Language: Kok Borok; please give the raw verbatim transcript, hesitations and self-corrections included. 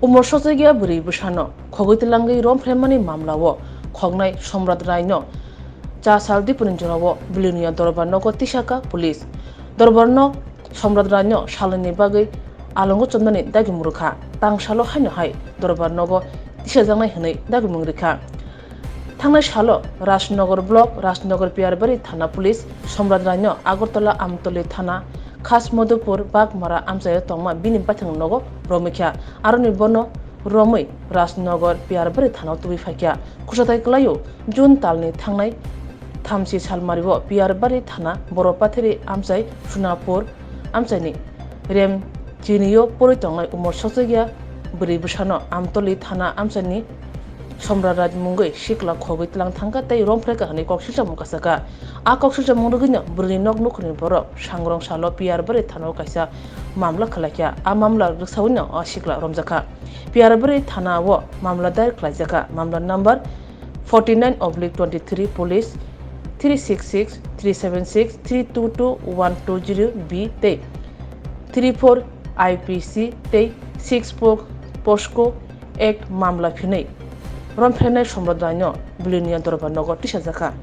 Umor sojagya bwrwi bwsano khogwi twlangwi romphraimani mamlao khoknai Somrat Raino cha sal dipuni jorao Belonia Dorbar Nogo tisakha police. Dorbar Nog Somrat Raino salnwini bagwi alongo chomnani dagimung rwkha. Tang salo haino hai Dorbar Nogo tisajaknai hwnwi dagimung rwkha. Thangnai salo Rajnagar Block, Rajnagar Piyarbari Thana Police Somrat Raino Agartala Amtoli Thana Khas Madhupur Bagmara amchaio tongma bini baithang nogo romwi kha. Aroni bono romwi Rajnagar Piyarbari Thanao tubui phaikha. Khwsathai kwlaio, June talni thangnai thamchi salmario Piyarbari Thana Boropathiri amchai Sunapur amchaini rem chinio porwi tongnai umor sojagya bwrwi bwsano Amtoli Thana amchaini Somrat Raj mungwi sikla khogwi tlang thangkha tei romphraikha hwnwi kok silchomung kasakha. A kok silchomung rwgwino bwrwini nok nukhungni borok sangrong salo Piyarbari Thanao kaisa mamla khwlaikha. A mamla rwksawino a sikla romjakha. Piyarbari Thanao mamla dair khwlaijakha. Mamla number forty nine oblique twenty three, police three six six three seven six three two two one two zero B tei three four I P C tei six POCSO Act mamla phinwi romphrainai Somrat Raino Belonia Dorbar Nogo tisajakha.